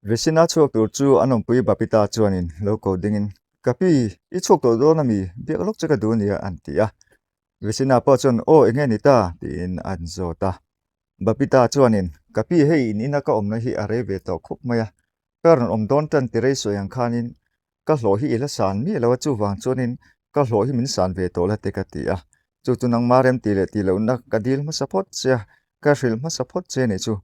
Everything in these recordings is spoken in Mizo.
Vesina chhuak tur chu an awmpui Babita chuanin lo ko dingin, Ka pi, i chhuak tawh dawn a mi? Biak lawk che ka duh ania an ti a. Vesina pawh chuan, Aw, enge ni ta? tiin an zawt a. Babita chuanin, Ka pi, hei in ina ka awmna hi a rei ve tawh khawp mai a. Ka rawn awm dawn tan ti rei sawi ang khanin ka hlawh hi i la san miah lo a, chuvang chuanin ka hlawh hi min san ve tawh la te ka ti a. Chu chu nangma rem tih leh tih lohna ka dil hmasa phawt che a, ka hrilh hmasa phawt che nih chu.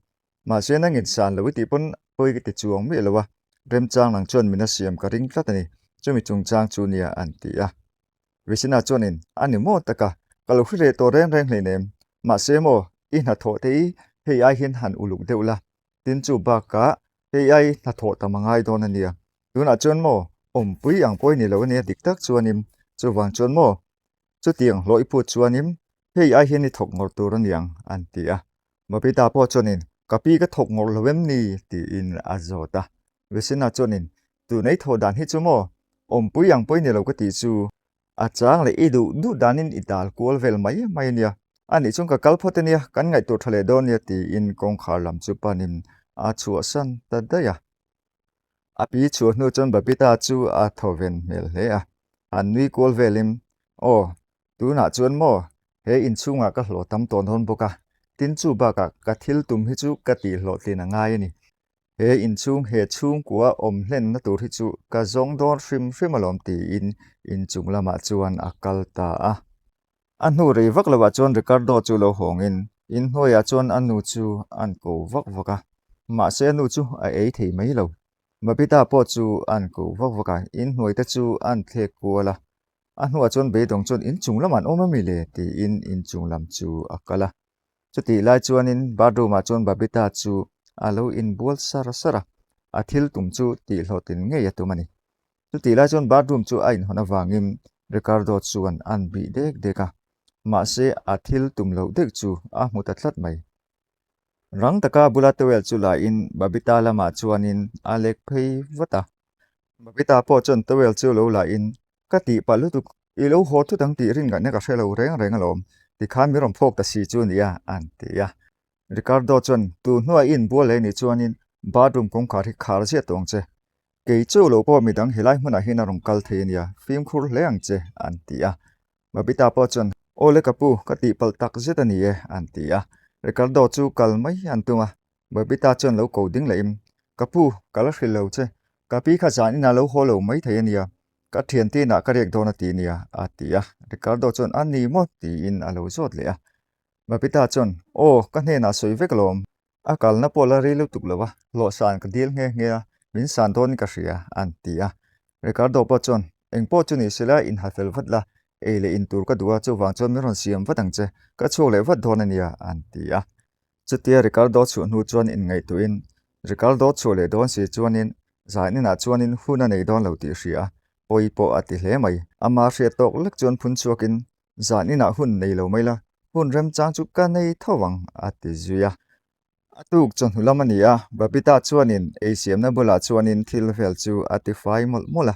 Mahse nangin san lo i tih pawn pawi ka ti chuang miah lo a, remchang nang chuan min a siam ka ring tlat a ni, chumi chungchang chu nia an ti a. Vicina chuanin, A ni maw taka, ka lo hre leh tawh reng reng hleinem, mahse maw i hnathawh te i hei ai hian han uluk deuh la, tin chu bakah hei ai hnathawh tam a ngai dawn a nia, tunah chuan maw awmpui ang pawh i ni lo a nia dik tak chuanin, chuvang chuan maw chutiang hlawh i phut chuanin hei ai hian i thawk ngawrh tur a niang an ti a. Babita pawh chuanin, Ka pi ka thawk ngawrh lo em ni? tiin a zawt a. Vesina chuanin, Tunei thawh dan hi chu maw? Awmpui ang pawh i ni lo ka tih chu. A chang leh i duh duh danin i dal kual vel mai mai a nia. A nih chuan ka kal phawt a nia, kan ngaihtuah tha leh dawn nia tiin kawngkhar lam chu panin a chhuahsan ta daih a. A pi chhuah hnu chuan Babita chu a thaw ven hmel hle a, han nui kual velin, Aw, Tunah chuan maw, he inchhungah ka hlawh tam tawh dawn bawk a, tin chu bakah ka thil tum hi chu ka tih hlawhtlin a ngai a ni. He inchhung he chhungkua awm hlenna tur hi chu ka zawng dawn hrim hrim alawm tiin inchung lamah chuan a kal ta a. A hnu rei vak lovah chuan Ricardo chu lo hawngin inhnuaiah chuan a nu chu an ko vak vak a, mahse a nu chu a ei thei mai lo. Babita pawh chu an ko vak vak a, inhnuai te chu an thlek kual a, A hnuah chuan beidawng chuan inchung lamah an awm a mi le? tiin inchung lam chu a kal a. Chutih lai chuanin bathroom ah chuan Babita chu a lo inbual sar sar a, a thil tum chu tihhlawhtlin ngei a tum a ni. Chutih lai chuan bathroom chu a inhawn avangin Ricardo chuan an bih dek dek a, mahse a thil tum loh deuh chu a hmu ta tlat mai. Rang taka a bula towel chu la in Babita lamah chuanin a lek phei vat a. Babita pawh chuan towel chu lo la in Ka tih palh lutuk, i lo haw thut ang tih rin ngaihna ka hre lo reng reng alawm, tikhan min rawn phawk ta si chu nia, an ti a. Ricardo chuan, Tu hnuai i inbual leh nih chuanin bathroom kawngkhar hi khar ziah tawh ang che. Kei chu lo pawh midang helai hmunah hian a rawn kal thei ania, fimkhur hle ang che, an ti a. Babita pawh chuan, Aw le ka pu, ka tih palh tak zet a ni e, an ti a. Ricardo chu kal mai an tum a, Babita chuan lo ko ding lehin, Ka pu, ka la hrilh lo che, ka pi kha zan inah lo haw lo mai thei a nia, ka thiante inah ka riak dawn a ti nia, a ti a. Ricardo chuan, A ni maw? tiin a lo zawt leh a. Babita chuan, Aw, ka hnenah sawi vek alawm, a kalna pawh la rei lutuk lo a, hlawhsan ka dil nghe nghe a, min san dawnin ka hria, an ti a. Ricardo pawh chuan, Eng pawh chu ni sela, inha fel vat la, ei leh in tur ka duh a, chuvang chuan min rawn siam vat ang che, ka chhuak leh vat dawn a nia, an ti a. Chutia Ricardo chhuah hnu chuan inngaihtuahin, Ricardo chhuah leh dawn si chuanin zan inah chuanin hun a nei dawn lo tih hria a, pawi pawh a ti hle mai. Ama hriat tawk lek chuan phun chhuakin, Zan inah hun nei lo mai la, hun remchang chu ka nei tho ang, a ti zui a. A tuk chawhnu lam a ni a, Babita chuanin eisiamna bulah chuanin thil vel chu a tifai mawlh mawlh a.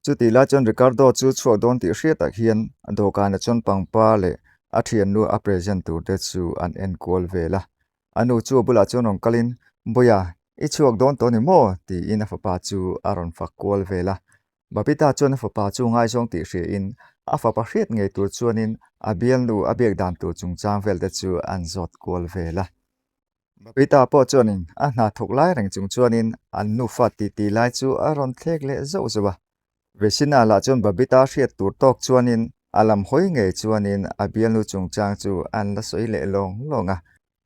Chutih lai chuan Ricardo chu chhuak dawn tih hriat tak hian dawhkanah chuan pangpar leh a thiannu a present tur te chu an en kual vel a. A nu chu a bulah chuan rawn kalin, Bawia, i chhuak dawn tawh ni maw? tiin a fapa chu a rawn fak kual vel a. Babita chuan a fapa chu ngaizawng tih hriain a fapa hriat ngei tur chuanin a bialnu a biak dan tur chungchang vel te chu an zawt kual vel a. Babita pawh chuanin a hna thawk lai reng chung chuanin an nufa titi lai chu a rawn thlek leh zauh zauh a. Vesina lah chuan Babita hriat tur tawk chuanin a lam hawi ngei chuanin a bialnu chungchang chu an la sawi leh lawng lawng a.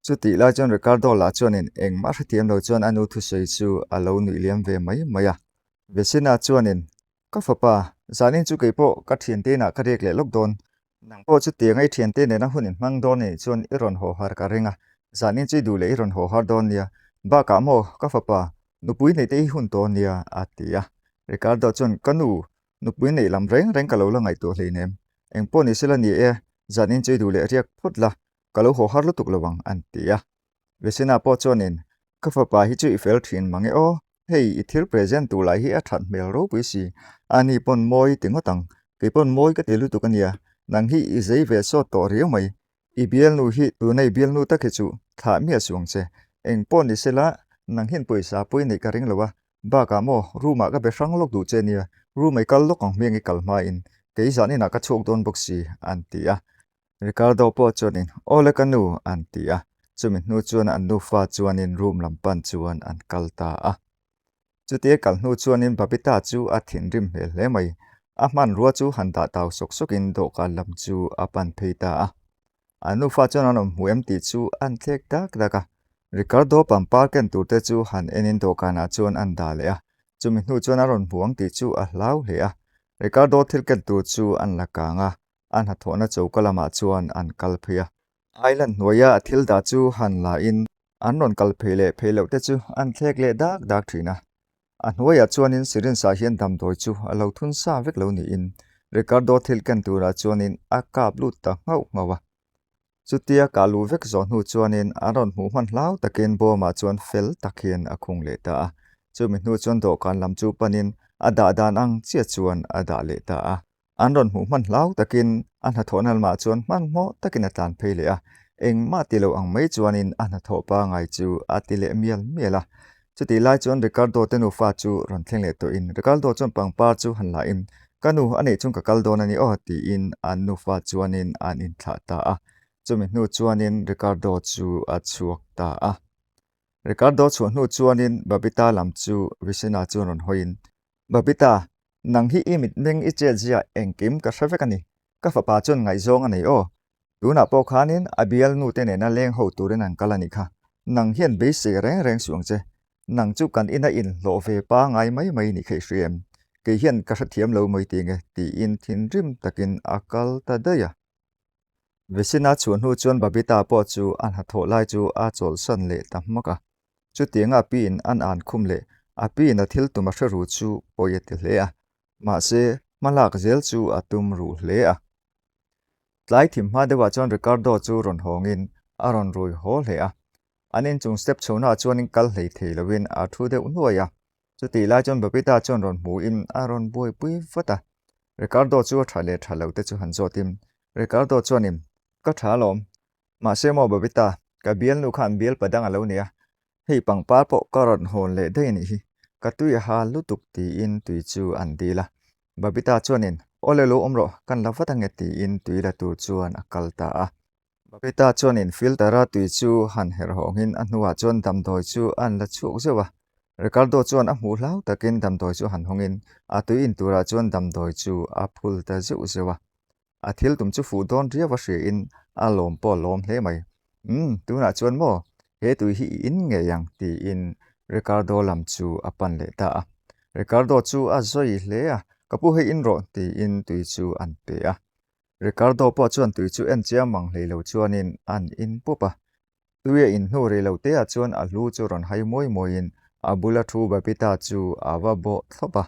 Chutih lai chuan Ricardo lah chuanin engmah hrethiam lo chuan a nu thusawi chu a lo nuih liam ve mai mai a. Vesina chuanin Ka fapa, zanin chu kei pawh ka thiante inah ka riak leh lawk dawn. Nang pawh chutianga i thiante nena hun in hmang dawn anih chuan i rawn haw har ka ring a, zanin chu i duh leh i rawn haw har dawn nia. Bakah maw, ka fapa, nupui neih te i hun tawh nia, a ti a. Ricardo chuan, Ka nu, nupui neih lam reng reng ka lo la ngaihtuah hleinem. Eng pawh ni sela ni e, zanin chu i duh leh riak phawt la, ka lo haw har lutuk lo ang, an ti a. Vesina pawh chuanin, Ka fapa hi chu i fel thin mang e aw, hei i thil present tur lah hi a that hmel ropui si, ani pawn mawi ti ngawt ang, kei pawn mawi ka ti lutuk ania, nang hi i zei ve sawt tawh riau mai, i bialnu hi tuna i bialnu tak hi chu thlah miah suh ang che, eng pawh ni sela. Nang hian pawisa pawi neih ka ring lo a, bakah maw room ah ka be hrang lawk duh che nia, room ei kal lawk ang hmiang i kal hmain kei zan inah ka chhuak dawn bawk si an ti a. Ricardo pawh chuanin Awle ka nu an ti a, chumi hnu chuan an nufa chuanin room lam pan chuan an kal ta a. Chutia kal hnu chuanin Babita chu a thinrim hmel hle mai. A hmanrua chu han dah tau sawk sawkin dawhkan lam chu a pan phei ta a. An nufa chuan an awm hmu em tih chu an thlek dak dak a. Ricardo pangpar ken tur te chu han enin dawhkanah chuan an dah leh a. Chumi hnu chuan a rawn hmu ang tih chu a hlau hle a. Ricardo thil ken tur chu an la kang a, a hnathawhna choka lamah chuan an kal phei a. Island hnuaia a thil dah chu han la in An rawn kal phei leh phei loh te chu an thlek leh dak dak thin a. A hnuaiah chuanin syringe ah hian damdawi chu a lo thun sa vek lo niin Ricardo thil ken turah chuanin a kap lut ta nghauh nghauh a. Chutia kah luh vek zawh hnu chuanin an rawn hmuh hman hlau takin bawmah chuan fel tak hian a khung leh ta a. Chumi hnu chuan dawhkan lam chu panin a dah dan ang chiah chuan a dah leh ta a. An rawn hmuh hman hlau takin a hnathawhna lamah chuan hmanhmawh takin a tlan phei leh a, engmah ti lo ang mai chuanin a hnathawh pangai chu a ti leh mial mial a. Chutih lai chuan Ricardo te nufa chu rawn thleng leh tawhin Ricardo chuan pangpar chu han lahin, Ka nu, a neih chung ka kal dawn a ni aw, tiin an nufa chuanin an inthlah ta a. Chumi hnu chuanin Ricardo chu a chhuak ta a. Ricardo chhuah hnu chuanin Babita lam chu Vicena chuan rawn hawiin, Babita, Nang hi i mitmeng i chet zia engkim ka hre vek a ni. Ka fapa chuan ngaihzawng a nei aw. Tunah pawh khanin a bialnu te nena leng ho turin an kal a nih kha. Nang hian beisei reng reng suh ang che. Nang chu kan ina inhlawh ve pangai mai mai nih kha i hria em? Kei hian ka hrethiam lo mai ti nge tiin thinrim takin a kal ta daih a. Vesina chhuah hnu chuan Babita pawh chu a hnathawh lai chu a chawlhsan leh ta hmak a. Chutianga a piin an an khum leh a piin a thil tum a hre ru chu pawi a ti hle a. Mahse, hmalak zel chu a tum ruh hle a. Tlai thim hma deuhah chuan Ricardo chu rawn hawngin a rawn rui haw hle a. An inchung step chhohnaah chuanin kal hlei thei loin a thu deuh nuai a. Chutih lai chuan Babita chuan rawn hmuhin a rawn buaipui vat a. Ricardo chu a tha leh tha lo te chu han zawtin Ricardo chuanin, Ka tha alawm. Mahse maw Babita, ka bialnu khan bialpa dang a lo nei a. Hei pangpar pawh ka rawn hawn leh daih a nih hi. Ka tui a hal lutuk tiin tui chu an dil a. Babita chuanin, Awle lo awm rawh, kan la vat ange tiin tui la tur chuan a kal ta a. Babita chuanin filter a tui chu han herh hawngin a hnuah chuan damdawi chu a an la chhuak zeuh a. Ricardo chuan a hmuh hlau takin damdawi chu han hawngin a tui in turah chuan damdawi chu a phul ta zeuh zeuh a. A thil tum chu fuh dawn riau a hriain a lawm pawh a lawm hle mai. Umm, tunah chuan maw he tui hi i in ngei ang tiin Ricardo lam chu a pan leh ta a. Ricardo chu a zawi hle a, Ka pu hei in rawh tiin tui chu an pe a. Ricardo pawh chuan tui chu en chiang mang hlei lo chuanin an in pup a. Tui a in hnu rei lo te ah chuan a hlu chu rawn hai muai muaiin a bula thu Babita chu a va bawh thlawp a.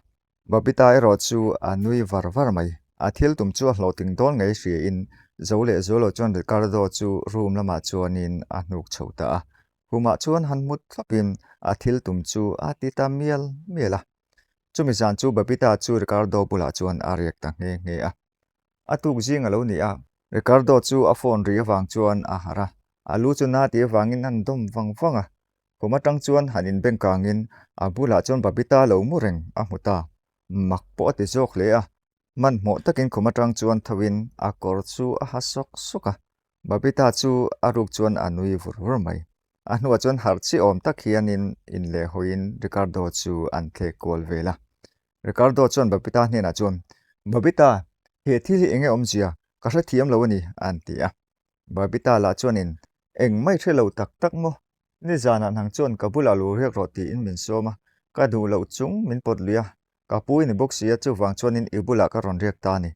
Babita erawh chu a nui var var mai. A thil tum chu a hlawhtling dawn ngei hriain zo leh zualo chuan Ricardo chu room lamah chuanin a hnuk chho ta a. Khumah chuan han mut thlawpin a thil tum chu a ti ta mial mial a. Chumi zan chu Babita chu Ricardo bulah chuan a riak ta nghe nghe a. A tuk zing a lo ni a. Ricardo chu a phone ri avang chuan a harh a, a lu chu na tih avangin an dawm vang vang a. Khum atang chuan han inbeng kangin a bulah chuan Babita lo mu reng a hmu ta. Mak pawh a ti zawk hle a. Hmanhmawh takin khum atang chuan thoin a kawr chu a ha sawk sawk a. Babita chu a ruk chuan a nui vur vur mai. A hnuah chuan harh chi awm tak hianin inlehhawiin Ricardo chu an thlek kual vel a. Ricardo chuan Babita hnenah chuan, Babita, he thil hi enge awmzia? Ka hrethiam lo a ni, an ti a. Babita lah chuanin, Eng mai hre lo tak tak maw? Nizanah nang chuan ka bulah lo riak rawh tiin min sawm a, ka duh loh chung min pawt lui a, ka pu i ni bawk si a, chuvang chuanin i bulah ka rawn riak ta a ni.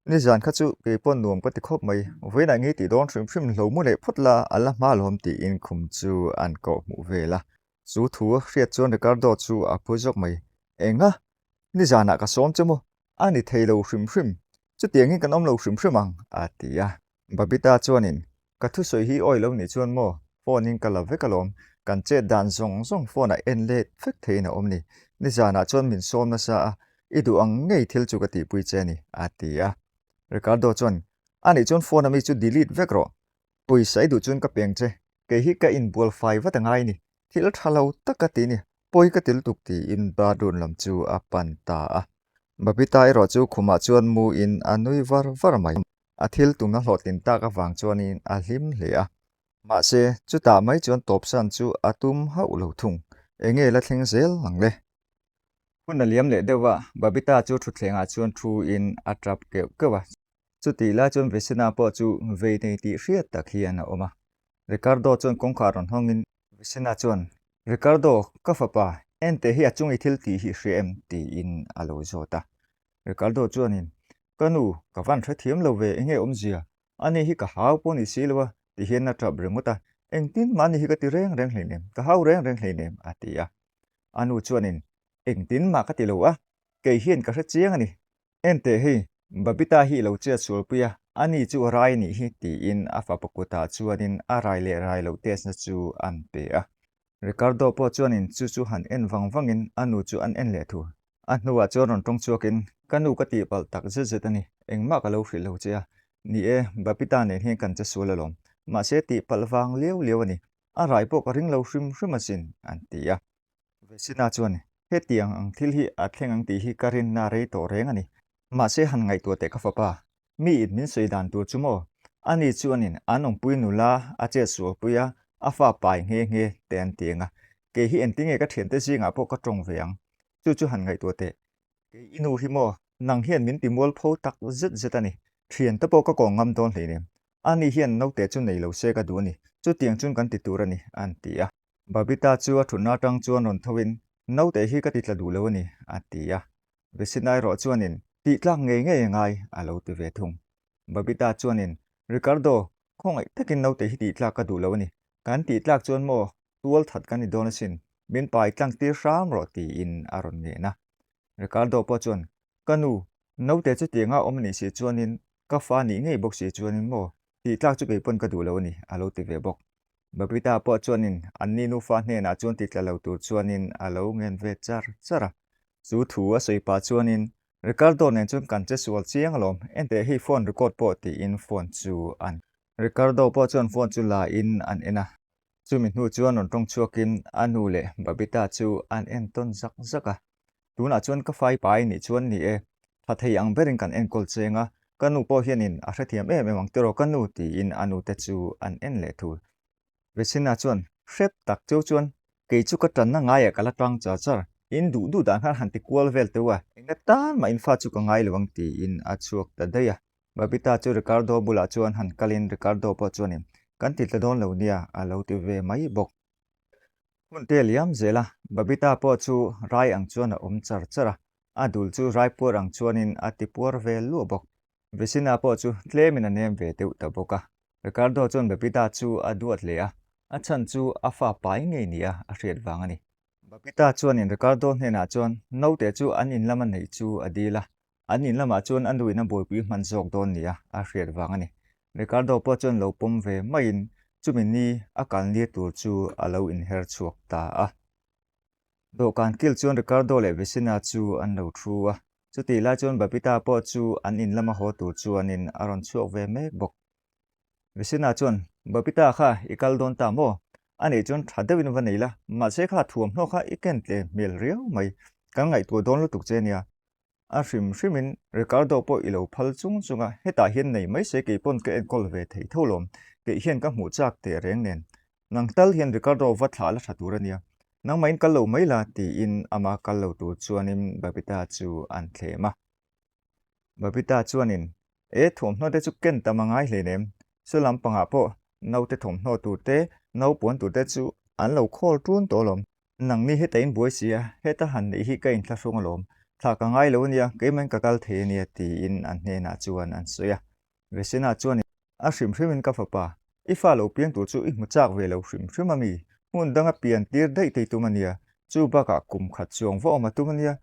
Nizan kha chu kei pawh nuam ka ti khawp mai, vawiinah ngei tih dawn hrim hrim hlo mu leh phawt la, a la hma alawm tiin khum chu an kawh hmuh vel a. Chu thu a hriat chuan Ricardo chu a phu zawk mai. Enga? Nizanah ka sawm che maw? A ni thei lo hrim hrim. Chutiangin kan awm lo hrim hrim ang, a ti a. Babita chuanin, Ka thusawi hi awi lo nih chuan maw? Phone in ka la vek alawm. Kan chet dan zawng zawng phone ah en let vek theiin a awm ni. Nizanah chuan min sawm nasa a, i duh ang ngei thil chu ka tihpui che a ni, a ti a. Ricardo chuan, A nih chuan phone ami chu delete vek rawh. Pawisa i duh chuan ka peng che. Kei hi ka inbual fai vat a ngai ni. Thil tha lo tak a ti ni, pawi ka ti lutuk tiin bathroom lam chu a pan ta a. Babita erawh chu khumah chuan mu in a nui var var mai. A thil tumna hlawhtlin tak avang chuanin a hlim hle a. Mahse, chutah mai chuan tawpsan chu a tum hauh lo thung. Enge la thleng zel ang le? Hun a liam leh deuh a, Babita chu thutthlengah chuan thu in a tap keuh keuh a. Chutih lai chuan Vesina pawh chu vei nei tih hriat tak hian a awm a. Ricardo chuan kawngkhar rawn hawngin Vesina chuan, Ricardo, ka fapa, enteh hi a chung i thil tih hi i hria em? tiin a lo zawt a. Ricardo chuanin, Ka nu, ka van hrethiam lo ve, enge awmzia? Ani hi ka hau pawh ni si lo a, ti hian a tap ringawt a, Engtin mah ani hi ka ti reng reng hleinem, ka hau reng reng hleinem, a ti a. A nu chuanin, Engtin mah ka ti lo a, kei hian ka hre chiang a ni. Enteh hei, Babita hi i lo chet sualpui a, ani chu a rai nih hi, tiin a fapa kutah chuanin a rai leh rai loh test na chu an pe a. Ricardo pawh chuanin chu chu han en vang vangin a nu chu an en leh thur. A hnuah chuan rawn tawng chhuakin, Ka nu ka tihpalh tak zet zet a ni, engmah ka lo hrilh lo che a. Ni e, Babita nen hian kan che sual alawm. Mahse tihpalh vang liau liau a ni, a rai pawh ka ring lo hrim hrim asin, an ti a. Vesina chuan, Hetiang ang thil hi a thleng ang tih hi ka rinna rei tawh reng a ni. Mahse han ngaihtuah teh ka fapa, mi in min sawi dan tur chu maw? Ani chuanin an awmpui nula a chet sualpui a, a fa pai nghe nghe te an ti ang a. Kei hi engtinge ka thiante zingah pawh ka tawng ve ang? Chu chu han ngaihtuah teh. Kei i nu hi maw? Nang hian min ti mualpho tak zet zet a ni. Thiante pawh ka kawng ngam dawn hleinem. Ani hian naute chu nei lo se ka duh a ni. Chutiang chuan kan ti tur a ni, an ti a. Babita chu a thutna atang chuan rawn tho in, Naute hi ka ti tla duh lo a ni, a ti a. Vesinai erawh chuanin, Tih tlak ngei ngei a ngai, a lo ti ve thung. Babita chuanin, Ricardo, khawngaih takin naute hi tih tlak ka duh lo a ni. Kan tih tlak chuan maw, tual that kan ni dawn asin, min pai tlang tir hram rawh, tiin a rawn ngen a. Ricardo pawh chuan, Ka nu, naute chutianga awm a nih si chuanin, ka fa nih ngei bawk si chuanin maw, tih tlak chu kei pawn ka duh lo a ni, a lo ti ve bawk. Babita pawh chuanin anni nufa hnenah chuan ti tla lo tur chuanin a lo ngen ve char char a. Chu thu a sawi pah chuanin Ricardo nen chuan kan che sual chiang alawm, enteh hei phone record pawh tiin phone chu an. Ricardo pawh chuan phone chu la in an en a. Chumi hnu chuan rawn tawng chhuakin a nu leh Babita chu an en tawn zak zak a. Tunah chuan ka fai pai nih chuan ni e, tha thei ang berin kan enkawl cheng a, ka nu pawh hianin a hrethiam em em ang tiraw ka nu tiin a nute chu an en leh thul. Vecina chuan hrep tak cheu chuan kei chu ka tanna ngaiah ka la tang char char, in duh duh dan khan han ti kual vel teu a, enga tan mah in fa chu ka ngai lo ang tiin a chhuak ta daih a. Babita chu Ricardo bulah chuan han kalin Ricardo pawh chuanin kan ti tla dawn lo nia a lo ti ve mai bawk. Hun te liam zel a, Babita pawh chu rai ang chuan a awm char char a, a dul chu rai puar ang chuanin a ti puar ve luah bawk. Vicina pawh chu tlemin a nem ve deuh ta bawk a. Ricardo chuan Babita chu a duat hle a, a chhan chu a fa pai ngei nia a hriat vang a ni. Babita chuanin Ricardo hnenah chuan naute chu an in lama neih chu a dil a, An in lamah chuan a nuin a buaipui hman zawk dawn nia a hriat vang a ni. Ricardo pawh chuan lo pawm ve maiin chumi ni a kal ni tur chu a lo inher chhuak ta a. Dawhkan kil chuan Ricardo leh Vicina chu an lo thu a, chutih lai chuan Babita pawh chu an in lama haw tur chuanin a rawn chhuak ve mek bawk. Vicina chuan, Babita kha i kal dawn ta maw? A nih chuan tha deuhin va nei la, mahse kha thuamhnaw kha i ken tle hmel riau mai, kan ngaihtuah dawn lutuk che nia. A hrim hrimin Ricardo pawh i lo phal chung chung a, hetah hian nei mai se kei pawn ka enkawl ve thei tho lawm, keih hian ka hmuh chak teh reng nen. Nang tal hian Ricardo va thlah la tha tur a nia, nangmahin kal lo mai la tiin ama kal lo tur chuanin Babita chu an thlem a. Babita chuanin, E thuamhnaw te chu ken tam a ngai hleinem, saw lampangah pawh naute thawmhnaw tur te, naupuan tur te chu an lo khawl ṭun tawh alawm, Nangni heta in buai si a, heta han neih hi ka inthlahrung alawm, thlah ka ngai lo ania, keimahin ka kal thei ania tiin an hnenah chuan an sawi a. Vesena chuan a hrim hrimin ka fapa, i fa lo piang tur chu i hmu chak ve lo hrim hrim a mi, hmun danga pian tir daih te i tum ania, chu bakah kum khat chuang va awm a tum ania,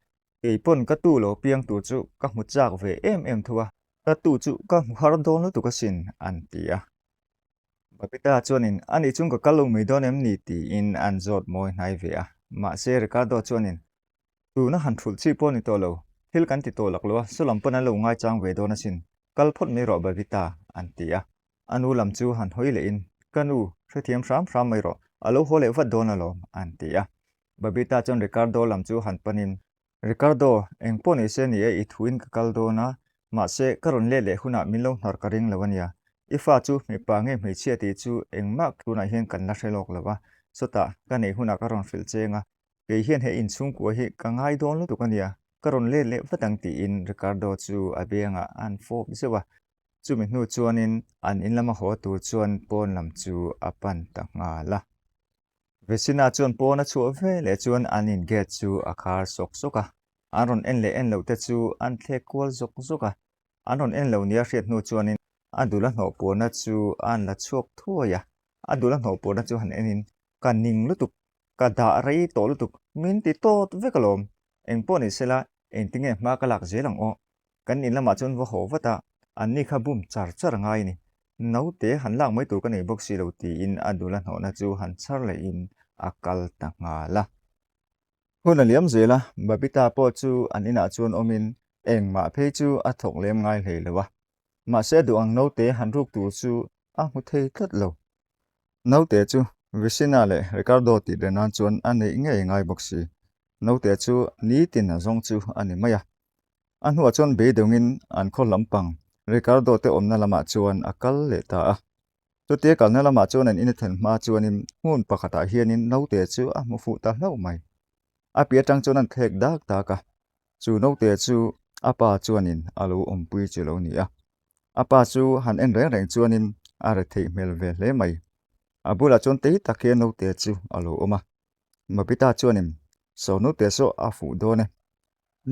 kei pawn ka tu lo piang tur chu ka hmu chak ve em em tho a, ka tu chu ka hmu har dawn lutuk asin an ti a. Babita chuanin, A nih chung ka kal lo mai dawn em ni? tiin an zawt mawi hnai ve a. Mahse, Ricardo chuanin, Tuna han thulh chi pawh ni tawh lo, thil kan ti tawh lak lo a, saw lam pawn an lo ngaichang ve dawn asin, kal phawt mai rawh Babita, an ti a. A nu lam chu han hawi lehin, Ka nu, hrethiam hram hram mai rawh. A lo haw leh vat dawn alawm, an ti a. Babita chuan Ricardo lam chu han panin, Ricardo, eng pawh ni se ni e, i thuin ka kal dawn a, mahse, ka rawn let leh hunah min lo hnar ka ring lo a nia. I fa chu mipa nge hmeichhia tih chu engmah tunah hian kan la hre lawk lo a, sawtah ka neih hunah ka rawn hrilh cheng a, kei hian he inchhungkua hi ka ngai dawn lutuk a nia, ka rawn let leh vat ang tiin Ricardo chu a biangah a han fawp zeuh a. Chumi hnu chuanin an in lama haw tur chuan pawn lam chu a pan ta nghal a. Vecina chuan pawn a chhuah ve leh chuan an in gate chu a khar sawk sawk a, an rawn en leh en loh te chu an thlek kual zawk zawk a. An rawn en lo nia hriat hnu chuanin a dul a hnawh puarna chu a an la chhuak thuai a. A dul a hnawh puarna chu han enin, Ka ning lutuk, ka dah rei tawh lutuk, min ti tawt vek alawm. Engpawh ni sela, engtinge hma ka lak zel ang aw? Kan in lamah chuan va haw vat a, anni kha bum char char a ngai a ni. Naute han lak mai tur ka nei bawk si lo tiin a dul a hnawhna chu han chhar lehin a kal ta nghal a. Hun a liam zel a, Babita pawh chu an inah chuan awmin engmah phei chu a thawk lem ngai hlei lo a. Mahse a duh ang naute han ruk tur chu a hmu thei tlat lo. Naute chu Vicina leh Ricardo tih ber nan chuan a neih ngei ngai bawk si. Naute chu nitin a zawng chu a ni mai a. A hnuah chuan beidawngin an khaw lampang Ricardo te awmna lamah chuan a kal leh ta a. Chutia kalna lamah chuan an inathen hma chuanin hmun pakhatah hianin naute chu a hmu fuh ta hlauh mai. A pi atang chuan an thlek dak dak a, chu naute chu a pa chuanin a lo awmpui chu lo ni a. A pa chu han en reng reng chuanin a retheih hmel ve hle mai. A bulah chuan tei tak hian naute chu a lo awm a. Mabita chuanin, Saw naute saw a fuh dawn e.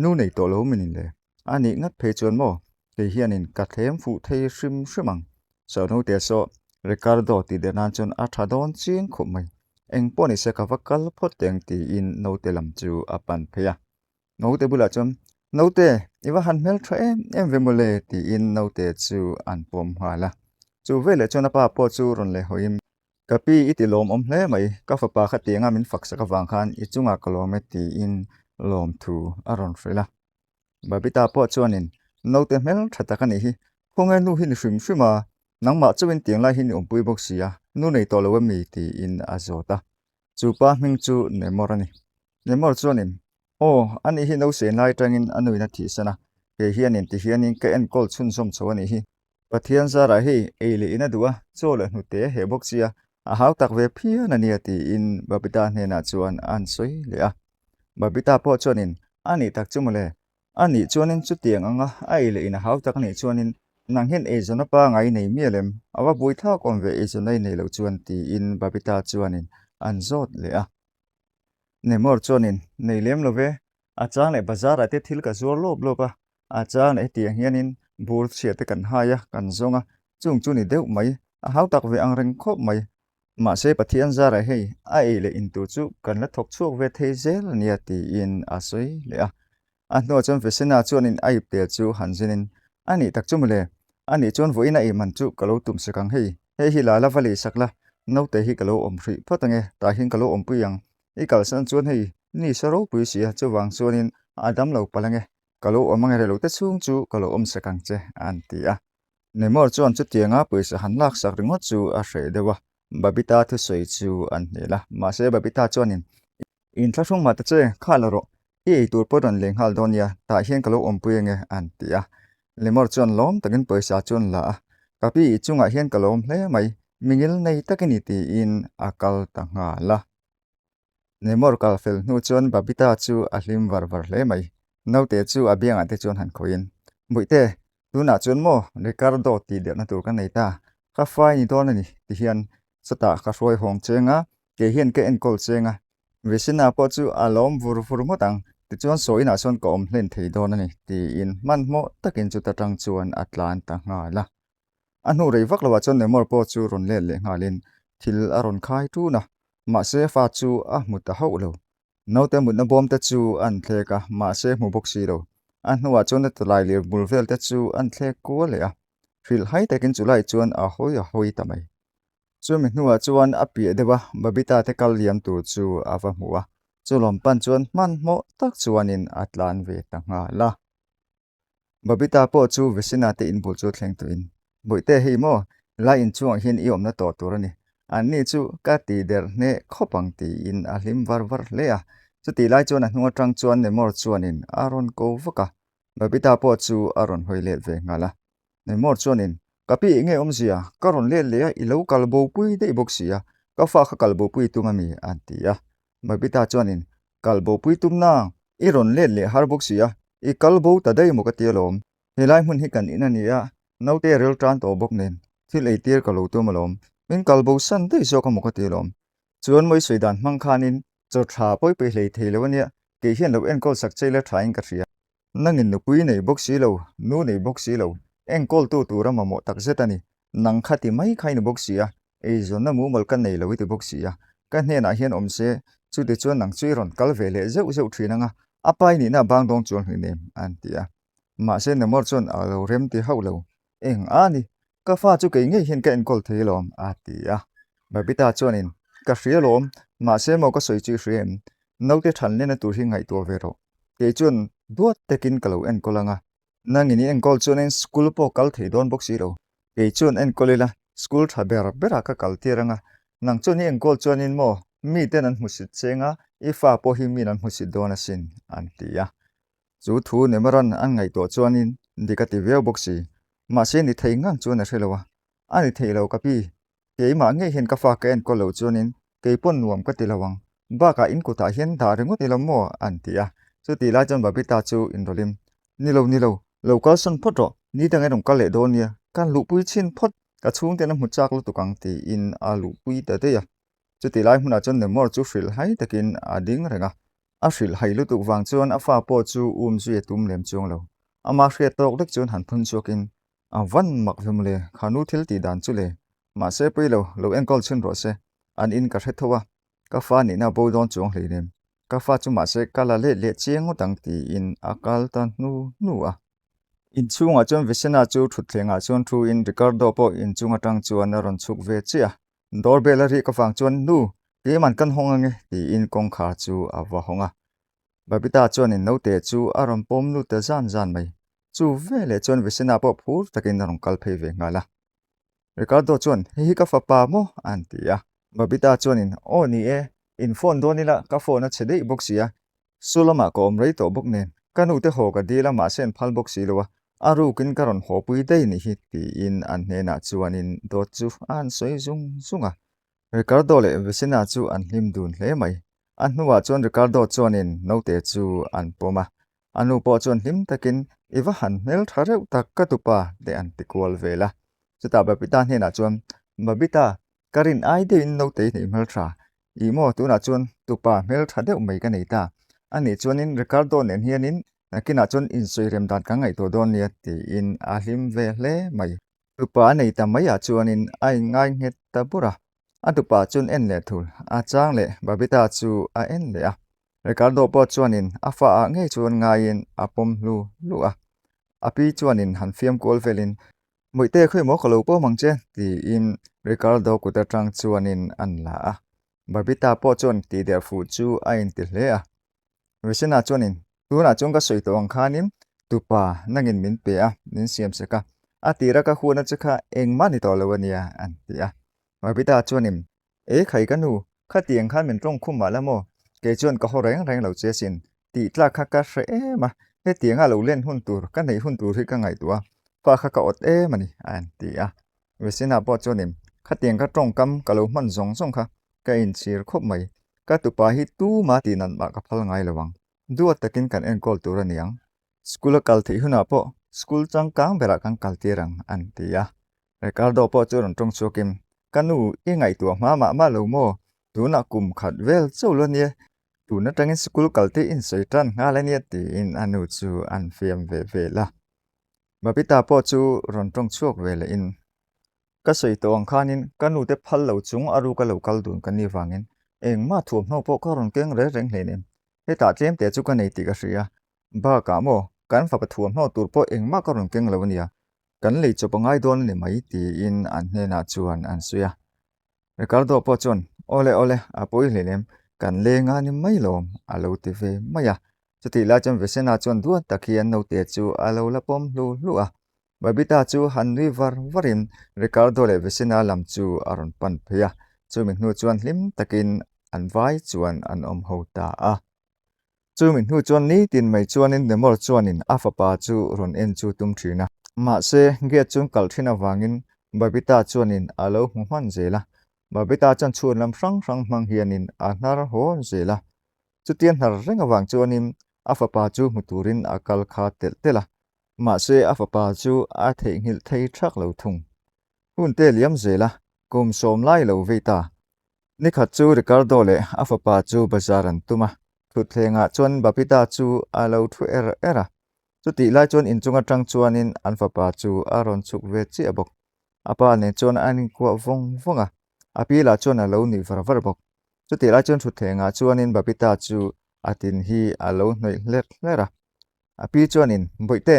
Nu nei tawh lo min in le. A nih ngat phei chuan maw, kei hianin ka thlem fuh thei hrim hrim ang. Saw naute saw Ricardo tih der nan chuan a tha dawn chiang khawp mai. Eng pawh nise ka va kal phawt teng tiin naute lam chu a pan phei a. Naute bulah chuan, Naute, i va han hmel tha em em ve mawle tiin naute chu an pawm nghal a. Chu veleh chuan a pa pawh chu rawn leh hawiin, Ka pi i ti lawmawm hle mai, ka fapa kha tianga min fak sak avang khan i chungah ka lawm e tiin lawmthu a rawn hrilh a. Babita pawh chuanin, Naute hmel tha tak a nih hi, khawnge nu hi ni hrim hrim a, nangmah chauhin tiang lai hi ni awmpui bawk si a, nu nei tawh lo em mi? tiin a zawt a. Chu pa hming chu Nemor a ni. Nemor chuanin, Aw, ani hi nausen lai atangin a nuin a thihsan a, kei hianin ti hianin ka enkawl chhunzawm chho a nih hi. Pathian zarah hei ei leh in a duh a, chaw leh hnute a heh bawk sia, a hau tak ve phian a nia tiin Babita hnenah chuan a han sawi leh a. Babita pawh chuanin, A nih tak chu mawle, a nih chuanin chutiang anga a ei leh in a hau tak a nih chuanin nang hian eizawn a pangai i nei mial em? A va bui thlak awm ve eizawn a i nei loh chuan tiin Babita chuanin an zawt leh a. Nemawr chuanin, Nei lem lo ve, a chang leh bazar ah te thil ka zuar lawp lawp a, a chang leh hetiang hianin bur chhia te kan hai a, kan zawng a, chung chu ni deuh mai, a hau tak ve ang reng khawp mai. Mahse Pathian zarah hei a ei leh in tur chu kan la thawk chhuak ve thei zel a nia tiin a sawi leh a. A hnuah chuan Vesena chuanin a iptel chu han zinin, A nih tak chu mawle, a nih chuan vawiin a ei man chu ka lo tum sak ang hei, hei hi la la va lei sak la, naute hi ka lo awm hrih phawt ange, tah hian ka lo awmpui ang, i kalsan chuan hei ni sa ropui si a, chuvang chuanin a dam lo palh ange, ka lo awm ange relo te chhung chu ka lo awm sak ang che, an ti a. Nemor chuan chutianga pawisa han lak sak ringawt chu a hreh deuh a, Babita thusawi chu an hnel a, mahse Babita chuanin, Inthlahrung mah ta che, kha la rawh, I ei tur pawh rawn lei nghal dawn nia, tah hian ka lo awmpui ange, an ti a. Lemur chuan lawm takin pawisa chu an la a, Ka pi i chungah hian ka lawm hle mai, mingil nei tak i ni tiin a kal ta nghal a. Lemur kal fel hnu chuan Babita chu a hlim var var hle mai, naute chu a biangah te chuan han khawiin, Bawihte, tunah chuan maw Ricardo tih derhna tur ka nei ta, ka fai ni dawn a ni tihian chutah ka hruai hawng cheng a, kei hian ka enkawl cheng a, Vecina pawh chu a lawm vur vur ngawt ang, tichuan saw inah sawn ka awm hlen thei dawn a ni, tiin hmanhmawh takin chuta tang chuan a tlan ta nghal a. A hnu rei vak loah chuan Nemor pawh chu rawn let leh nghalin thil a rawn khai ṭun a, mahse fa chu a hmu ta hauh lo. Naute mutna bawm te chu an thlek a, mahse hmu bawk si lo. A hnuah chuan a tawlai lir bul vel te chu an thlek kual leh a, hrilhhai takin chulai chuan a hawi a hawi ta mai. Chumi hnuah chuan a piah deuh a, Babita te kal liam tur chu a va hmu a, chu lawm pan chuan hmanhmawh tak chuanin a tlan ve ta nghal a. Babita pawh chu Vesina te inbul chu thleng tuin, Bawihte hei maw, lai inchungah hian i awmna tawh tur a ni. Anni chu ka ti der hneh khawp ang tiin a hlim var var hle a. Chutih lai chuan a hnung atang chuan Nemor chuanin a rawn ko vak a. Babita pawh chu a rawn hawi let ve nghal a. Nemor chuanin, Ka pi enge awmzia, ka rawn let leh a, i lo kal bopui daih bawk si a, ka fa kha kal bopui tum a mi? a ti a. Babita chuanin, Kal bopui tum nang, i rawn let leh har bawk si a, i kal bo ta daih maw ka ti alawm. Helai hmun hi kan in a ni a, naute rel tan tawh bawk nen thil ei tir ka lo tum alawm. Min kal bo san daih zawk a maw ka ti alawm. Chuan mawi sawi dan hmang khanin chaw tha pawi pawi hlei thei lo a nia, kei hian lo enkawl sak che ila thain ka hria. Nangin nupui nei bawk si lo, nu nei bawk si lo, enkawltu tura mamawh tak zet a ni. Nang kha ti mai kha i ni bawk si a, eizawnna mumal ka nei lo i ti bawk si a, ka hnenah hian awm se, chuti chuan nang chu i rawn kal ve leh zeuh zeuh thin ang a, a pa i nihna a bang dawng chuan hlui nem, an ti a. Mahse Namor chuan a lo rem ti hauh lo, Eng a ni, ka fa chu kei ngei hian ka enkawl thei alawm, a ti a. Babita chuanin, Ka hria alawm, mahse maw ka sawi chu i hria em? Naute thanlena tur hi ngaihtuah ve rawh. Kei chuan duat takin ka lo enkawl ang a, nangin i enkawl chuanin school pawh kal thei dawn bawk si lo. Kei chuan enkawl ila, school tha ber berah ka kal tir ang a, nang chuan i enkawl chuanin maw miten an hmusit cheng a, i fa pawh hi min an hmusit dawn asin, an ti a. Chu thu Nemaran an ngaihtuah chuanin dik a ti viau bawk si. Mahse ni thei ngang chuan a hre lo a. A ni thei lo ka pi. Keimah ngei hian ka fa ka enkawl loh chuanin kei pawn nuam ka ti lo ang. Bakah in kutah hian dah ringawt ila maw an ti a. Chutih lai chuan Babita chu inrawlhim. Ni lo ni lo, lo kalsawn phawt rawh. Ni dang erawh kal leh dawn nia. Kan luhpui chhin phawt. Ka chhungten a hmu chak lutuk ang tiin a luhpui ta daih a. Chutih lai hmunah chuan Nemor chu hrilhhai takin a ding reng a. A hrilhhai lutuk vang chuan a fa pawh chu um zui a tum lem chuang lo. Ama hriat tawk lek chuan han phun chhuakin, A van mak ve mawle, kha nu thil tih dan chu le. Mahse pui lo, lo enkawl chhin rawh se. An in ka hre tho a, ka fa nihna bo dawn chuang hleinem. Ka fa chu mahse ka la let leh chiang ngawt ang tiin a kal ta hnu hnu a. Inchhungah chuan Vicena chu thutthlengah chuan thuin Ricardo pawh inchung atang chuan a rawn chhuk ve chiah a. Doorbell a rik avang chuan, Nu, keiman kan hawng ange, tiin kawngkhar chu a va hawng a. Babita chuanin naute chu a rawn pawm lut ta zan zan mai. Chu veleh chuan Vicena pawh phur takin a rawn kal phei ve nghal a. Ricardo chuan, Hei hi ka fapa maw? a han ti a. Babita chuanin, Aw ni e, in phone dawn ila, ka phone a chhe daih bawk si a, Su lamah ka awm rei tawh bawk nen, ka nute haw ka dil a mahse an phal bawk si lo a, a rukin ka rawn haw pui daih nih hi tiin an hnenah chuanin dawt chu a han sawi zung zung a. Ricardo leh Vicena chu an hlim dun hle mai. A hnuah chuan Ricardo chuanin naute chu an pawm a, a nu pawh chuan hlim takin i va han hmel tha reuh tak ka tupa te an ti kual vel a. Chutah Babita hnenah chuan, Babita, ka rin ai deuhin naute i hneih hmel tha, Ih maw, tunah chuan tupa hmel tha deuh mai ka nei ta. A nih chuanin Ricardo nen hianin nakinah chuan insawi rem dan kan ngaihtuah dawn nia tiin a hlim ve hle mai. Tupa a nei ta maiah chuanin a inngai nghet ta bur a. A tupa chuan en leh thul, a chang leh Babita chu a en leh a. Ricardo pawh chuanin a fa ah ngei chuan ngaiin a pawm hlu hlu a. A pi chuanin han fiam kual velin Muihte khawi maw ka lo pawm ang che tiin Ricardo kut atang chuanin an la a. Babita pawh chuan tih der fuh chu a inti hle a. Vicena chuanin, Tunah chuan ka sawi tawh ang khanin tupa nangin min pe a, min siam sek a, a tira ka huana che kha engmah ni tawh lo a nia an ti a. Babita chuanin, E khai ka nu, khatiang khan min tawng khum mah la maw? Kei chuan ka haw reng reng lo che asin, tih tlak kha ka hre em a, hetianga lo len hun tur, ka neih hun tur hi ka ngaihtuah a, fa kha ka awt em a ni, a han ti a. Vicena pawh chuanin, Khatiang ka tawngkam ka lo hman zawng zawng kha ka inchhir khawp mai, ka tupa hi tuma tih nat mah ka phal ngai lo ang, duat takin kan enkawl tur a ni ang, school a kal theih hunah pawh school changkang berah kan kal tir ang, an ti a. Ricardo pawh chu rawn tawng chhuakin, Ka nu, i ngaihtuah hma mah mah lo maw? Tunah kum khat vel chauh lo ania, tun atangin sikul kal te insawi tan nghal ania tiin a nu chu an fiam ve vel a. Babita pawh chu rawn tawng chhuak ve lehin, Ka sawi tawh ang khanin ka nu te phal lo chung a ruka lo kal dun ka nih vangin engmah thuamhnaw pawh ka rawn keng reng reng hleinem, hetah tlemte chu ka nei tih ka hria, bakah maw kan fapa thuamhnaw tur pawh engmah ka rawn keng lo ania, Kan lei chawp a ngai dawn a ni mai tiin an hnenah chuan an sawi a. Ricardo pawh chuan, Awle awle, a pawi hle lem, kan leng a ni mai lawm, a lo ti ve mai a. Chutih lai chuan Vicena chuan duat tak hian naute chu a lo la pawm hlu hlu a. Babita chu han nui var varin Ricardo leh Vicena lam chu a rawn pan phei a. Chumi hnu chuan hlim takin an vai chuan an awm ho ta a. Chumi hnu chuan nitin mai chuanin Nemor chuanin a fapa chu rawn en chu tum thin a. Mahse, gate chu kalh thin avangin Babita chuanin a lo hmu hman zel a. Babita chuan chhun lam hrang hrang hmang hianin a hnar haw zel a. Chutia hnar reng avang chuanin a fapa chu hmu turin a kal kha telh telh a. Mahse, a fapa chu a theihnghilh thei thak lo thung. Hun te liam zel a, kum sawm lai lo vei ta. Nikhat chu Ricardo leh a fapa chu bazar an tum a, thutthlengah chuan Babita chu a lo thu er er a. Chutih lai chuan inchung atang chuanin an fapa chu a rawn chhuk ve chiah bawk. A pa nen chuan an inkuah vawng vawng a, a pi lah chuan a lo nuih var var bawk. Chutih lai chuan thutthlengah chuanin Babita chu a tin hi a lo hnawih hlerh hlerh a. A pi chuanin, Bawihte,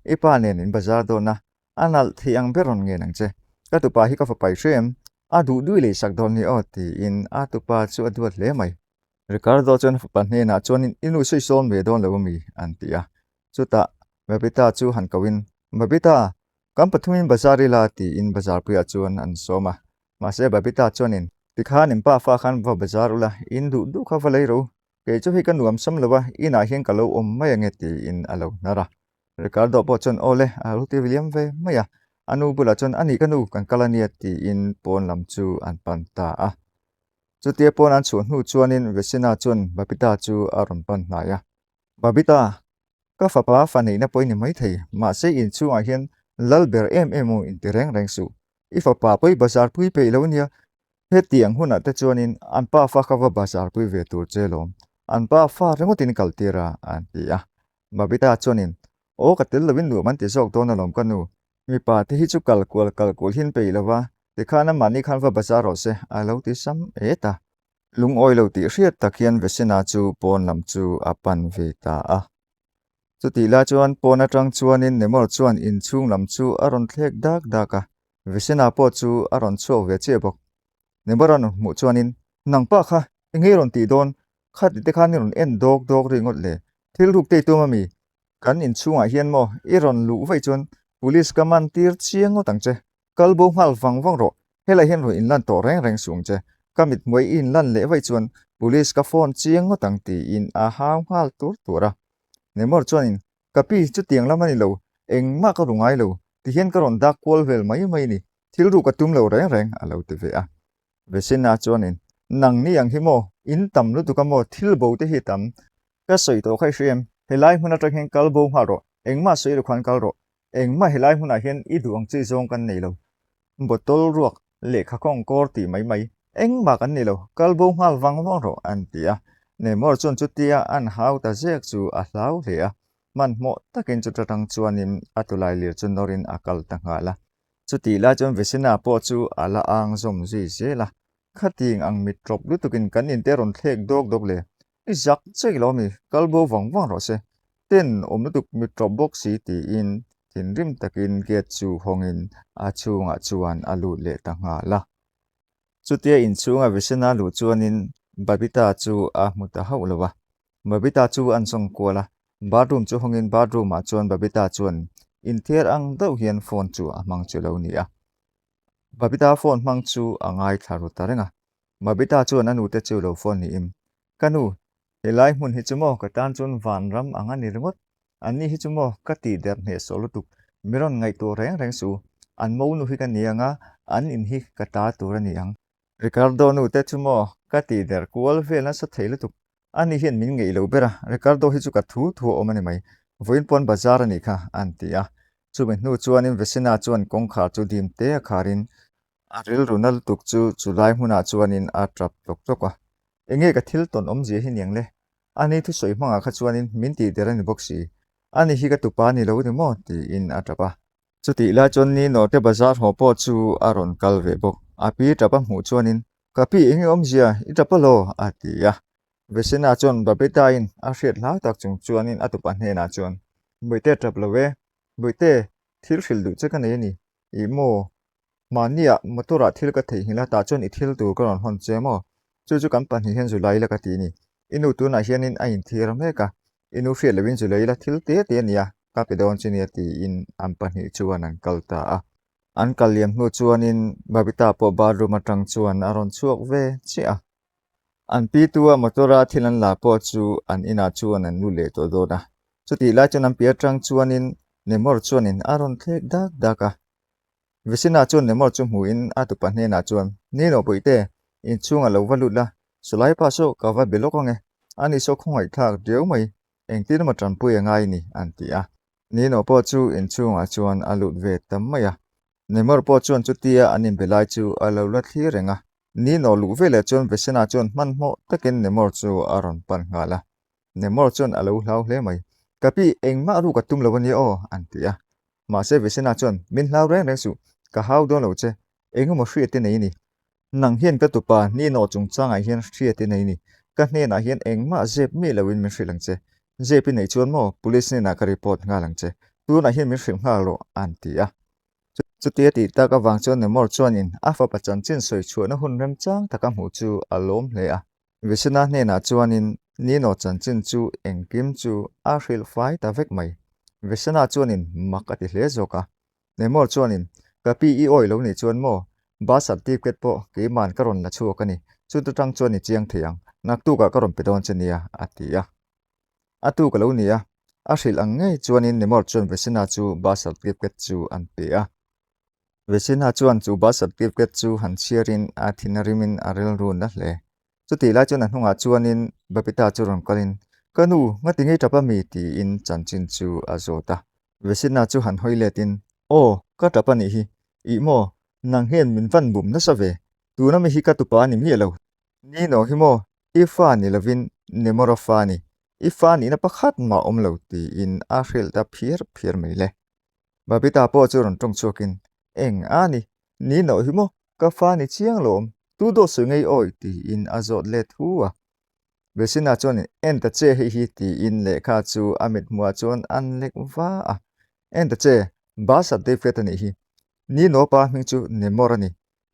i pa nen in bazar dawn a, A nalh thei ang ber rawn ngen ang che. Ka tupa hi ka fa pai hre em? A duh duih lei sak dawn ni aw tiin a tupa chu a duat hle mai. Ricardo chuan a fapa hnenah chuan i nu sawi sawn ve dawn lo ami? an ti a. Chutah Babita chu han kohin Babita, kan pathumin bazar ila tiin bazar puiah chuan an sawm a. Mahse Babita chuanin tikhan in pa fa khan va bazar ula, in duh duh kha va lei ro. Kei chu hei ka nuam sam lo a, inah hian ka lo awm mai ange tiin a lo hnar a. Ricardo pawh chuan aw le, a lo ti liam ve mai a. A nu bulah chuan a nih ka nu, kan kal a nia tiin pawn lam chu an pan ta a. Chutia pawn an chhuah hnu chuanin Vesina chuan Babita chu a rawn pan hnai a. Babita, ka fapa fa neihna pawh i ni maithei, mahse inchhungah hian lal ber em em u inti reng reng suh. I fapa pawh i bazar pui peih lo nia, Hetiang hunah te chuanin an pa fa kha va bazar pui ve tur che lawm, an pa fa ringawtin kal tir a, an ti a. Babita chuanin, Aw ka tel lovin nuam an ti zawk dawn alawm ka nu, mipa te hi chu kal kual kal kual hin peih lova, tikhan amahni khan va bazar rawh se, a lo ti sam et a. Lungawi lo tih hriat tak hian Vesena chu pawn lam chu a pan ve ta a. Chutih lai chuan pawn atang chuanin Nemor chuan inchhung lam chu a rawn thlek dak dak a, Vesena pawh chu a rawn chhuak ve chiah bawk. Nemor a rawn hmuh chuanin, Nang pa kha, eng nge i rawn tih dawn? Khati te khan i rawn en dawk dawk ri ngawt le. Thil ruk te i tum ami? Kan inchhungah hian maw i rawn luh vaih chuan Police ka man tir chiang ngawt ang che. Kal bo nghal vang vang rawh, helai hian rawn inlan tawh reng reng suh ang che. Ka mithmuai i inlan leh vaih chuan Police ka phone chiang ngawt ang tiin a hau nghal tur tur a. Nemor chuanin, Ka pi, chutiang lam a ni lo, engmah ka ru ngai lo, tihian ka rawn dak kual vel mai mai a ni, thil ruk a tum lo reng reng a lo ti ve a. Vesina chuanin, Nang ni ang hi maw, in tam lutuk a maw, thil bo te hi tam. Ka sawi tawh kha i hria em? Helai hmun atang hian kal bo nghal rawh, engmah sawi lo khan kal rawh. Engmah helai hmunah hian i duh ang chi zawng kan nei lo. Bottle ruak, lehkha khawng kawr tih mai mai, engmah kan nei lo, kal bo nghal vang vang rawh, an ti a. Neymar chuan chutia an hau ta zek chu a hlau hle a, hmanhmawh takin chuta tang chuanin a tulai lir chu nawrin a kal ta nghal a. Chutih lai chuan Vesina pawh chu a la ang zawm zui zel a, Khating ang mit ṭawp lutukin kan inte rawn thlek dawk dawk le, i zak chek lo ami, kal bo vang vang rawh se, ten awm lutuk mit ṭawp bawk si tiin thinrim takin gate chu hawngin a chhungah chuan a lut leh ta nghal a. Chutia inchhunga Vesina luh chuanin Babita chu a hmu ta hauh lo a, Babita chu an zawng kual a, bathroom chu hawngin bathroom ah chuan Babita chuan inthiar ang deuh hian phone chu a hmang chu lo ni a. Babita phone hmang chu a ngaithla ru ta reng a. Babita chuan a nute chu lo phone niin, Ka nu, helai hmun hi chu maw ka tan chuan vanram ang a ni ringawt. Anni hi chu maw ka tih der hnehsawh lutuk, mi rawn ngaihtuah reng reng suh. An monu hi ka ni ang a, an in hi ka ta tur a ni ang. Ricardo nute chu maw ka tih der kual vel nasa thei lutuk. Ani hian min ngeih lo ber a, Ricardo hi chu ka thu thu a awm a ni mai. Vawiin pawn bazar a nih kha, an ti a. Chumi hnu chuanin Vesina chuan kawngkhar chu dim te a kharin a rilru na lutuk chu chulai hmunah chuanin a tap tlawk tlawk a. Enge ka thil tawn awmzia hi niang le? Ani thusawi hmangah kha chuanin min tih der a ni bawk si. Ani hi ka tupa a ni lo ni maw? tiin a tap a. Chutih lai chuan Nino te bazar haw pawh chu a rawn kal ve bawk. A pi tap a hmuh chuanin Ka pi eng nge awmzia i tap alaw? a ti a. Vesina chuan Babita-in a hriat hlau tak chung chuanin a tupa hnenah chuan, Bawihte tap lo e, Bawihte, thil hrilh duh che ka nei a ni. Ih maw, mahniah motor-ah thil ka theihnghilh a, tah chuan i thil tur ka rawn hawn che maw? Chu chu kan pahnih hian Zulai ila ka ti a ni. I nu tunah hianin a inthir mek a, i nu hriat lohin Zulai ila thil te te a nia, ka pe dawn che nia tiin an pahnih chuan an kal ta a. An kal liam hnu chuanin Babita pawh bathroom atang chuan a rawn chhuak ve chiah a. An pi tua motor-a thil an la pawh chu an inah chuan an lut leh tawh dawn a. Chutih lai chuan an pi atang chuanin Nemor chuanin a rawn thlek dak dak a. Vicina chuan Nemor chu hmuhin a tupa hnenah chuan, Nino Puihte, inchhungah lo va lut la, Sulai pa saw ka va be lawk ang e. Ani saw khawngaihthlak riau mai, engtin emaw tanpui a ngai ni, an ti a. Nino pawh chu inchhungah chuan a lut ve ta mai a. Nemor pawh chuan chutia an inbe lai chu a lo la thlir reng a. Nino luh veleh chuan Vicina chuan hmanhmawh takin Nemor chu a rawn pan nghal a. Nemor chuan a lo hlau hle mai. Ka pi, engmah ruk a tum lo a nia aw, an ti a. Mahse Vicina chuan, Min hlau reng reng suh, ka hau dawn lo che, engemaw hriat i nei ni. Nang hian ka tupa Nino chungchangah hian hriat i nei ni, ka hnenah hian engmah zep miah loin min hrilh ang che. Zep i neih chuan maw police hnenah ka report nghal ang che, tunah hian min hrilh nghal rawh, an ti a. Chutia tih tak avang chuan Nemor chuanin a fapa chanchin sawi chhuahna hun remchang taka hmuh chu a lawm hle a. Vicina hnenah chuanin Nino chanchin chu engkim chu a hrilh fai ta vek mai. Vicina chuanin mak a ti hle zawk a. Nemor chuanin, Ka pi i awih lo nih chuan maw, bus certificate pawh keiman ka rawn la chhuak a ni, chuta tang chuan i chiang thei ang, naktukah ka rawn pe dawn che nia, a ti a. A tuk a lo ni a, a hrilh ang ngei chuanin Nemor chuan Vicina chu bus certificate chu an pe a. Vicina chuan chu bus certificate chu han chhiarin a thin a rimin a rilru na hle. Chutih lai chuan a hnungah chuanin Babita chu rawn kalin, Ka nu, ngati ngei tap a mi? tiin chanchin chu a zawt a. Vicina chu han hawi letin, Aw, ka tap a nih hi. Ih maw, nang hian min van bum nasa ve. Tuna mi hi ka tupa a ni miah lo. Nino hi maw, i fa ni lovin Nemora fa a ni. I fa nihna pakhat mah awm lo, tiin a hrilh ta phiar phiar mai le. Babita pawh chu rawn tawng chhuakin, Eng a ni, ni noh hi maw, ka fa ni chiang lawm, tu dawt sawi ngei awi tiin a zawt let hu a. Besina chuan En ta che hei hi tiin lehkha chu a mit hmuhah chuan an lek va a. En ta che, Basa David a nih hi, ni nawpa hming chu Nemor a ni,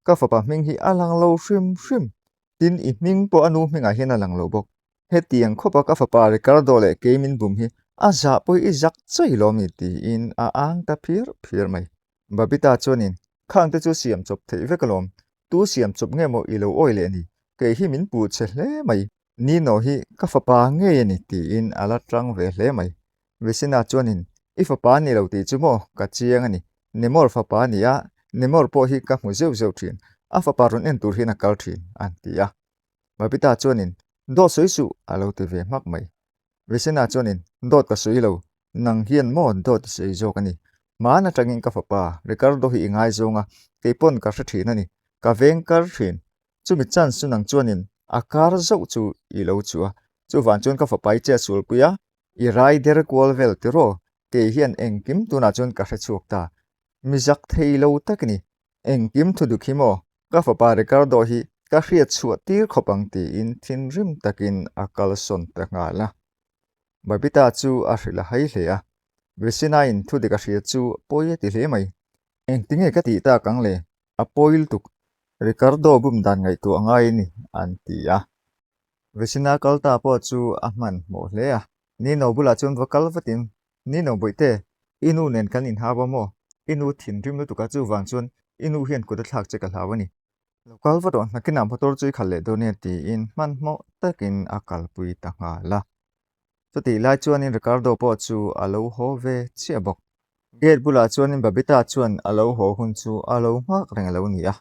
ka fapa hming hi a lang lo hrim hrim, tin i hming pawh a nu hmingah hian a lang lo bawk. Hetiang khawpa ka fapa Ricardo leh kei min bum hi a zah pawh i zak chai lo mi tiin a ang ta phiar phiar mai. Babita chuanin, Khangte chu siam chawp theih vek alawm, tu siam chawp nge maw i lo awi leh ni, kei hi min puh che hle mai. Nino hi ka fapa ngei a ni tiin a la tang ve hle mai. Vicina chuanin, I fapa a ni lo tih chu maw ka chiang a ni, Nemor fapa a ni a, Nemor pawh hi ka hmu zeuh zeuh thin, a fapa rawn en tur hian a kal thin, an ti a. Babita chuanin, Dawt sawi suh, a lo ti ve hmak mai. Vicena chuanin, Dawt ka sawi lo, nang hian maw dawt i sawi zawk a ni. Hmaan atangin ka fapa, Ricardo hi i ngaizawng a, kei pawn ka hre thin a ni. Ka veng kar thin. Chumi chance chu nang chuanin a kar zauh chu i lo chuh a. Chuvang chuan ka fapa i chet sualpui a, i rai der kual vel tiraw, kei hian engkim tunah chuan ka hre chhuak ta. Mi zak thei lo tak i ni. Engkim thu duk hi maw? Ka fapa Ricardo hi ka hriat chhuah tir khawp ang tiin thinrim takin a kalsawn ta nghal a. Babita chu a hrilh a hai hle a. Vicina-in thu dik a hria chu pawi a ti hle mai. Engtinge ka tih tak ang le? A pawi lutuk. Ricardo bum dan ngaihtuah ngai a ni, an ti a. Vicina kal ta pawh chu a hmanhmawh hle a. Nino bulah chuan va kal vatin Nino Bawihte, i nu nen kan inhau a maw? I nu thinrim lutuk a, chuvang chuan i nu hian kut a thlak che ka hlau a ni. Lo kal vat rawh, nakinah motor chu i khalh leh dawn nia tiin hmanhmawh takin a kalpui ta nghal a. Chutih lai chuanin Ricardo pawh chu a lo haw ve chiah bawk. Gate bulah chuanin Babita chuan a lo haw hun chu a lo nghak reng a lo ni a.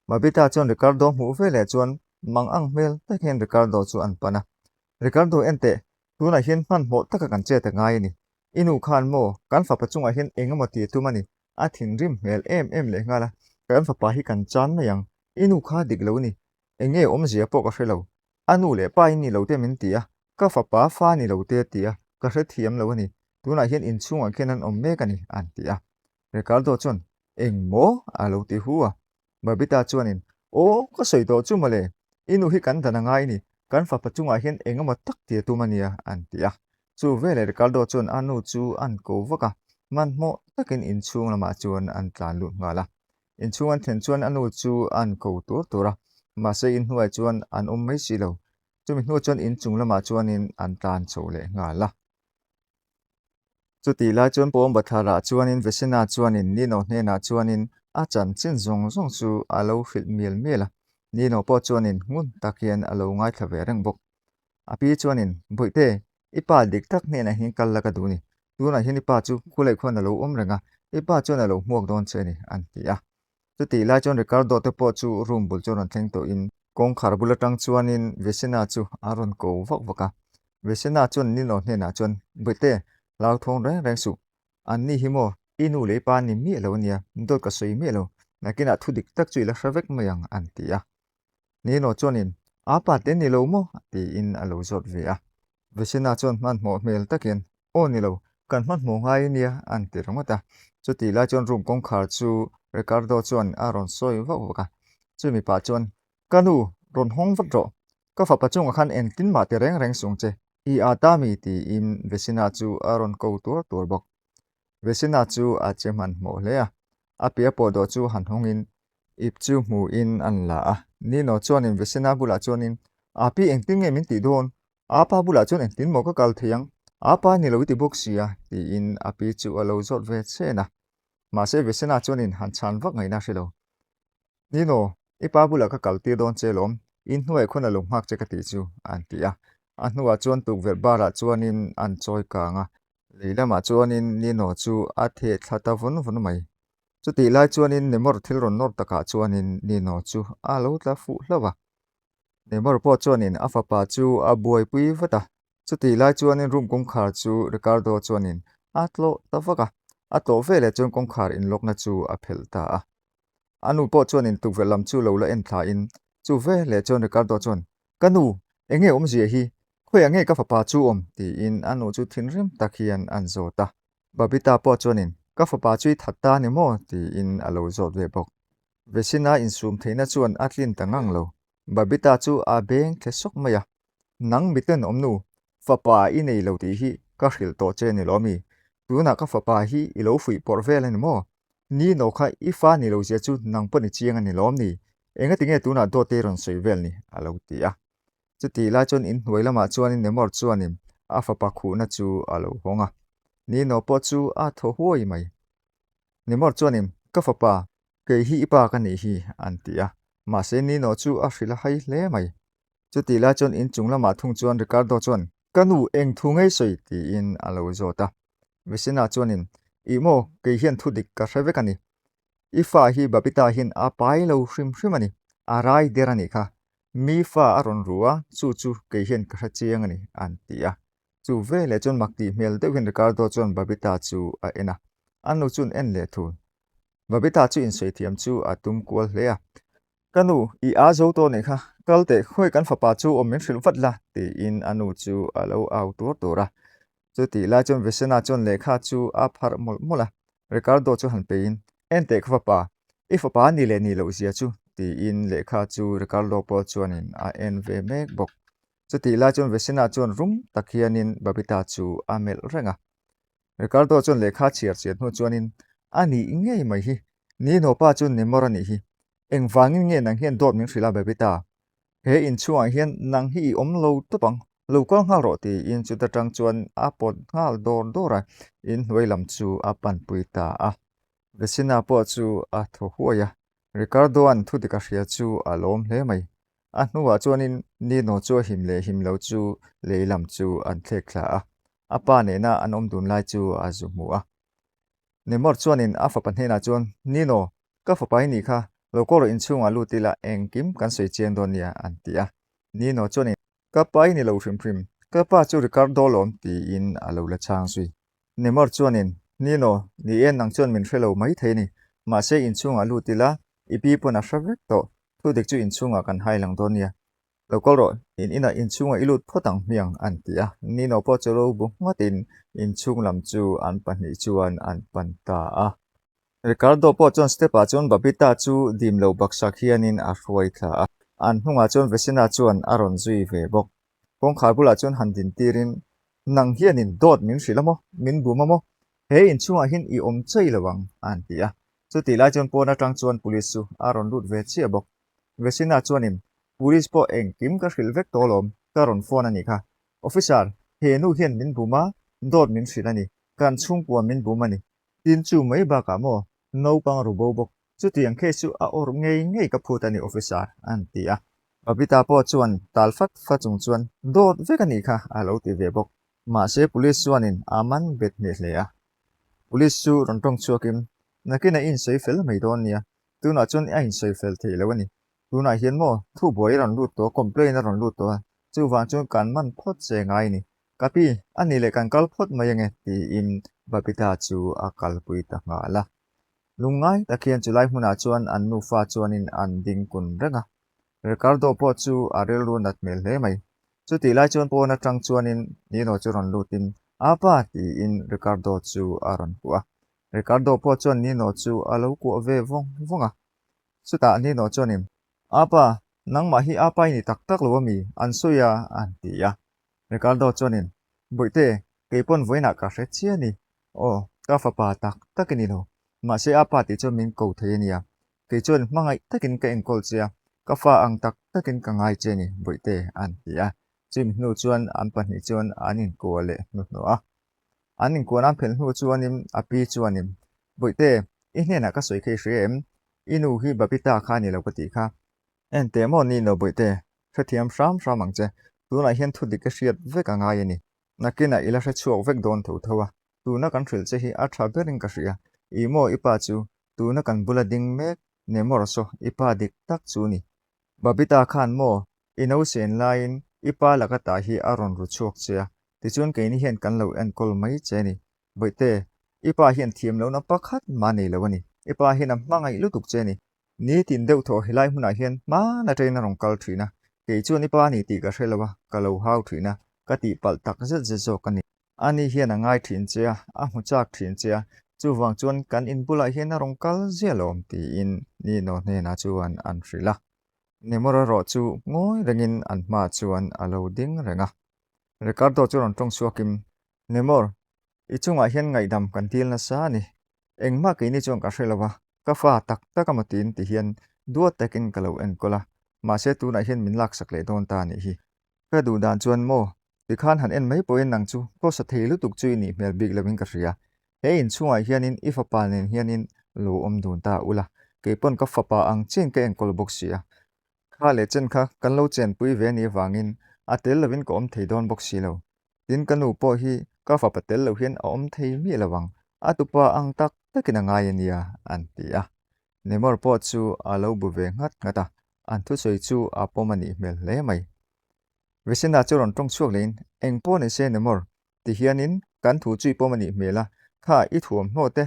Babita chuan Ricardo hmuh veleh chuan mang ang hmel tak hian Ricardo chu an pan a. Ricardo enteh, Tunah hian hmanhmawh taka kan chet a ngai a ni. I nu khan maw, kan fapa chungah hian eng emaw ti a tum a ni. A thinrim hmel em em leh nghal a, kan fapa hi kan chan mai ang. I nu kha dik lo a ni. Eng nge awmzia pawh ka hre lo. A nu leh pa in ni lo te min ti a, ka fapa fa ni lo te a ti a, ka hrethiam lo a ni. Tunah hian inchhungah khian an awm mek a ni, an ti a. Ricardo chuan, Eng maw? a lo ti hu a. Babita chuanin, Aw, ka sawi tawh chu mawle, i nu hi kan dan a ngai ni, kan fapa chungah hian eng emaw tak ti a tum a nia, an ti a. Chu veleh Ricardo chuan a nu chu an ko vak a, hmanhmawh takin inchhung lamah chuan an tlan lut nghal a. Inchhung an thlen chuan a nu chu an ko tur tur a, mahse inhnuai chuan an awm mai si lo. Chumi hnu chuan inchung lamah chuanin an tlan chho leh nghal a. Chutih lai chuan Pawm Batharah chuanin Vesena chuanin Nino hnenah chuanin. a chanchin zawng zawng chu a lo hrilh mial mial a. Nino pawh chuanin ngun tak hian a lo ngaithla ve reng bawk. A pi chuanin, Bawihte, i pa dik tak hnenah hian kal la ka duh ni. Tunah hian i pa chu khulai khuan a lo awm reng a, i pa chuan a lo hmuak dawn che a ni, an ti a. Chutih lai chuan Ricardo te pawh chu room bul chu rawn thleng tawhin kawngkhar bul atang chuanin Vesina chu a rawn ko vak vak a. Vesina chuan Nino hnenah chuan, Bawihte, hlauthawng reng reng suh. An ni hi maw, i nu leh i pa ni miah lo ania, dawt ka sawi miah lo, nakinah thu dik tak chu i la hre vek mai ang, an ti a. Nino chuanin, A pa te ni lo maw? tiin a lo zawt ve a. Vesina chuan hmanhmawh hmel takin, Aw ni lo, kan hmanhmawh ngai ania, an ti ringawt a. Chutih lai chuan room kawngkhar chu Ricardo chuan a rawn sawi vak vak a. Chumi pah chuan, Ka nu, rawn hawng vat rawh. Ka fapa chungah khan engtin mah ti reng reng sung che. I â ta mi? tiin Vesina chu a rawn ko tuar tuar bawk. Vesina chu a che hmanhmawh hle a. A pia pawh dawh chu han hawngin ip chu hmuhin an la a. Nino chuanin Vesina bulah chuanin, A pi engtin nge min tih dawn? A pa bulah chuan engtin maw ka kal thei ang? A pa ni lo i ti bawk si a, tiin a pi chu a lo zawt ve chen a. Mahse Vesina chuanin han chhan vak ngaihna a hre lo. Nino, i pa bulah ka kal tir dawn che lawm, in hnuai khawn a lo nghak che ka tih chu, an ti a. A hnuah chuan tukverh barah chuanin an chawi kang a, lei lamah chuanin Nino chu a theh thla ta vun vun mai. Chutih lai chuanin Nemor thil rawn nawr takah chuanin Nino chu a lo tla fuh hlauh a. Nemor pawh chuanin a fapa chu a buaipui vat a, chutih lai chuanin room kawngkhar chu Ricardo chuanin a tlawh ta vak a, a tlawh veleh chuan kawngkhar inlawkna chu a phelh ta a. A nu pawh chuanin tukverh lam chu lo la en thlain chu veleh chuan Ricardo chuan, Ka nu, eng nge awmzia hi? Khawiah nge ka fapa chu awm? tiin a nu chu thinrim tak hian an zawt a. Babita pawh chuanin, Ka fapa chu i that ta a ni maw? tiin a lo zawt ve bawk. Vesina insum theihna chuan a tlin ta ngang lo. Babita chu a beng thle sawk mai a. Nang miten awm nu, fapa i nei lo tih hi ka hrilh tawh che ni lo mi? Tunah ka fapa hi i lo fuih pawrh vel a ni maw? Ni no kha i fa ni lo zia chu nang pawh ni chiang a ni lawm ni? Engati nge tunah dawt te i rawn sawi vel ni? a lo ti a. Chutih lai chuan inhnuai lamah chuanin Nemor chuanin a fapa khuhna chu a lo hawng a. Nino pawh chu a thaw huai mai. Nemor chuanin, Ka fapa, kei hi i pa ka nih hi, an ti a. Mahse Nino chu a hrilh a hai hle mai. Chutih lai chuan inchung lamah thung chuan Ricardo chuan, Ka nu, eng thu ngei sawi? tiin a lo zawt a. Vicena chuanin, Ih maw, kei hian thu dik ka hre vek a ni. I fa hi Babita hian a pai lo hrim hrim a ni. A rai der a nih kha. Mi fa a rawn ru a, chu chu kei hian ka hre chiang a ni, an ti a. Chu veleh chuan mak tih hmel deuh hian Ricardo chuan Babita chu a en a. A nu chuan en leh thul. Babita chu insawi thiam chu a tum kual hle a. Ka nu, i a zo tawh nih kha, kal teh khawi kan fapa chu awm min hrilh vat la, tiin a nu chu a lo au tuar tuar a. Chutih lai chuan Vesena chuan lehkha chu a pharh mawlh mawlh a, Ricardo chu han peiin, En teh ka fapa, i fapa ni leh ni loh zia chu, tiin lehkha chu Ricardo pawh chuanin a en ve mek bawk. Chutih lai chuan Vesena chuan rum tak hianin Babita chu a melh reng a. Ricardo chuan lehkha chhiar chian hnu chuanin, A nih ngei mai hi, Nino pa chu Nemor a nih hi, Engvangin nge nang hian dawt min hrilh a Babita? He inchhungah hian nang hi i awm lo tawp ang, lo kal nghal rawh tiin chuta tang chuan a pawt nghal dawr dawr a, inhnuai lam chu a panpui ta a. Vecina pawh chu a thaw huai a, Ricardo-a'n thu dik a hria chu a lawm hle mai. A hnuah chuanin Nino chu a him leh him lo chu lei lam chu an thlek thla a, a pa nena an awm dun lai chu a zu hmu a. Nemor chuanin a fapa hnenah chuan, Nino, ka fapa i nih kha, lo kaw rawh inchhungah lut ila engkim kan sawi chiang dawn nia, an ti a. Nino chuanin, Ka pa i ni lo hrim hrim, ka pa chu Ricardo lawm, tiin a lo la chhang zui. Nemor chuanin, Nino, ni e nang chuan min hre lo mai thei a ni, mahse inchhungah lut ila, i pi pawn a hre vek tawh, thudik chu inchhungah kan hai lang dawn nia, Lo kal rawh, in inah inchhungah i lut phawt ang hmiang, an ti a. Nino pawh chu ro bu nghatin inchhung lam chu an pahnih chuan an pan ta a. Ricardo pawh chuan step-ah chuan Babita chu dim lo baksak hianin a hruai thla a. An hnungah chuan Vesina chuan a rawn zui ve bawk. Kawngkhar bulah chuan han din tirin, Nang hianin dawt min hrilh a maw? Min bum a maw? He inchhungah hian i awm chei lo ang, an ti a. Chutih lai chuan pawn atang chuan police chu a rawn lut ve chiah bawk. Vesina chuanin, Police pawh engkim ka hrilh vek tawh alawm, ka rawn phone a nih kha. Officer, he nu hian min bum a, dawt min hrilh a ni. Kan chhungkua min bum a ni. Tin chu mai bakah maw, naupang ru bo bawk. Chutiang case chu a awrh ngei ngei ka phut a ni officer, an ti a. Babita pawh chuan tal fat fat chung chuan dawt vek a nih kha a lo ti ve bawk. Mahse police chuanin a man bet hneh hle a. Police chu rawn tawng chhuakin, Nakin a insawi fel mai dawn nia, tunah chuan a insawi fel thei lo a ni. Tunah hian maw thubuai a rawn lut tawh a, complaint a rawn lut tawh a, chuvang chuan kan man phawt che ngai a ni. Ka pi, a nih leh kan kal phawt mai ange, tiin Babita chu a kalpui ta nghal a. Lungngai tak hian chulai hmunah chuan an nufa chuanin an ding kun reng a. Ricardo pawh chu a rilru nat hmel hle mai. Chutih lai chuan pawn atang chuanin Nino chu rawn lutin, Apa! tiin Ricardo chu a rawn kuah a. Ricardo pawh chuan Nino chu a lo kuah ve vawng vawng a. Chutah Nino chuanin, Apa! Nangmah hi apa i ni tak tak lo ami? An sawi a, an ti a. Ricardo chuanin, Bawihte, kei pawn vawiinah ka hre chiah a ni. Aw, ka fapa tak tak i ni lo. Mahse a pa tih chuan min ko thei a nia. Kei chuan hmangaih takin ka enkawl che a, ka fa ang tak takin ka ngai che a ni, Bawihte, an ti a. Chumi hnu chuan an pahnih chuan an inkuah leh hnuhnawh a. An inkuah nan phelh hnu chuanin a pi chuanin, Bawihte, i hnenah ka sawi kha i hria em? I nu hi Babita kha a ni lo ka tih kha. En teh maw ni lo Bawihte, hrethiam hram hram ang che. Tunah hian thu dik ka hriat vek a ngai a ni. Nakinah i la hre chhuak vek dawn tho tho a, tuna kan hrilh che hi a tha berin ka hria. Ih maw i pa chu, tuna kan bula ding mek ne maw rawh saw, i pa dik tak chu ni. Babita khan maw i no sen laiin i pa laka tah hi a rawn ru chhuak che a, tichuan keini hian kan lo enkawl mai che ni. Bawihte, i pa hian thiam lohna pakhat mah nei lo a ni. I pa hian a hmangaih lutuk che ni. Ni tin deuh thaw helai hmunah hian hmana train a rawn kal thin a, kei chuan i pa ni tih ka hre lo a, ka lo hau thin a, ka tihpalh tak zet zet zawk a ni. Ani hian a ngai thin che a, a hmu chak thin che a, chuvang chuan kan in bulah hian a rawn kal ziah lo awm tiin Nino hnenah chuan an hrilh a. Nemora erawh chu ngawi rengin an hmaah chuan a lo ding reng a. Ricardo chu rawn tawng chhuakin, Nemor, i chungah hian ngaihdam kan dil nasa a ni. Engmah keini chuan ka hre lo a, ka fa tak tak amaw tiin ti hian duat takin ka lo enkawl a, mahse tunah hian min laksak leh dawn ta a nih hi. Ka duh dan chuan maw, tikhan han en mai pawhin nang chu khawsa thei lutuk chu i nih hmel bik lovin ka hria. He inchhungah hianin i fapa nen hianin lo awm dun ta ula, keipawn ka fapa ang chiahin ka enkawl bawk si a. Kha leh chen kha kan lo chenpui ve a nih avangin a tel lovin ka awm thei dawn bawk si lo. Tin ka nu pawh hi ka fapa tel lo hian a awm thei miah lo ang, a tupa ang tak takin a ngai a nia, an ti a. Nemor pawh chu a lo bu ve nghat nghat a, an thusawi chu a pawm a nih hmel hle mai. Vicena chu rawn tawng chhuak lehin, Eng pawh ni se Nemor, ti hianin kan thu chu i pawm a nih hmel a, kha i thuamhnaw te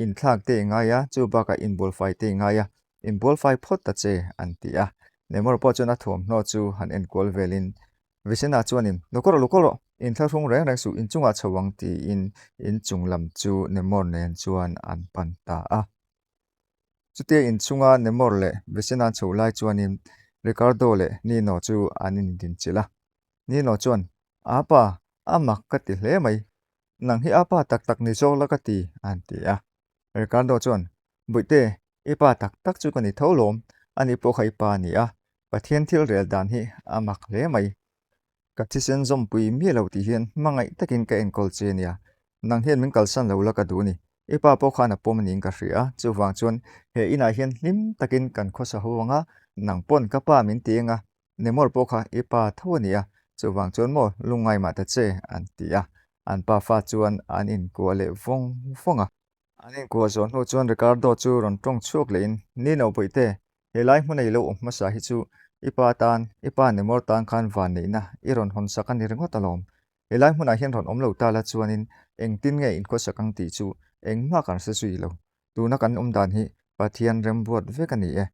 inthlak te i ngai a, chu bakah inbualfai te i ngai a, inbualfai phawt ta che, an ti a. Nemor pawh chuan a thuamhnaw chu han enkual velin Vicena chuanin, Lo kawr rawh, lo kawr rawh, inthlahrung reng reng suh, inchungah chho ang tiin inchung lam chu Nemor nen chuan an pan ta a. Chutia inchunga Nemor leh Vicena an chhoh lai chuanin Ricardo leh Nino chu an indinchilh a. Nino chuan, Apa, a mak ka ti hle mai. Nang hi apa tak tak ni zawk la ka ti, an ti a. Ricardo chuan, Bawihte, i pa tak tak chu ka ni tho lawm, ani pawh kha i pa a ni a, Pathian thil rel dan hi a mak hle mai. Ka thisen zawmpui miah lo tih hian hmangaih takin ka enkawl che nia, nang hian min kalsan lo la ka duh a ni. I pa pawh khan a pawm a niin ka hria a, chuvang chuan he inah hian hlim takin kan khawsa ho ang a, nang pawn ka pa min ti eng a, Nemor pawh kha i pa tho a ni a, chuvang chuan maw lungngai mah ta che, an ti a. An pa fa chuan an inkuah leh vawng vawng a. An inkuah zawh hnu chuan Ricardo chu rawn tawng chhuak lehin, Ni no Bawihte, he lai hmun a i lo awm hmasa hi chu i pa tan, i pa Nemor tan khan vanneihna i rawn hawn sak a ni ringawt alawm. He lai hmunah hian rawn awm lo ta la chuanin engtin nge inkhawsak ang tih chu engmah kan hre zui lo. Tuna kan awm dan hi Pathian remruat vek a ni e.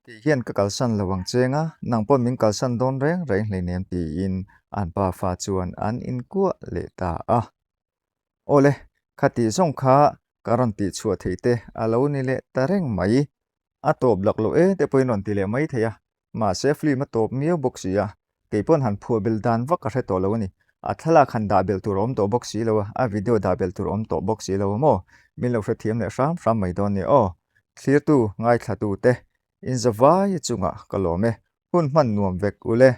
Tih hian ka kalsan lo ang cheng a, nang pawh min kalsan dawn reng reng hleinem tiin an pa fa chuan an inkuah leh ta a. Awle, khati zawng kha ka rawn tih chhuah theih te a lo ni leh ta reng mai. A tawp lak loh e te pawhin rawn ti leh mai thei a, mahse film a tawp miau bawk si a, kei pawn han phuah bel dan vak ka hre tawh lo a ni. A thlalak han dah bel tur a awm tawh bawk si lo a, a video dah bel tur a awm tawh bawk si lo a maw? Min lo hrethiam leh hram hram mai dawn nia aw. Thlirtu, ngaithlatu te, inzavai chungah ka lawm e. Hun hman nuam vek ule.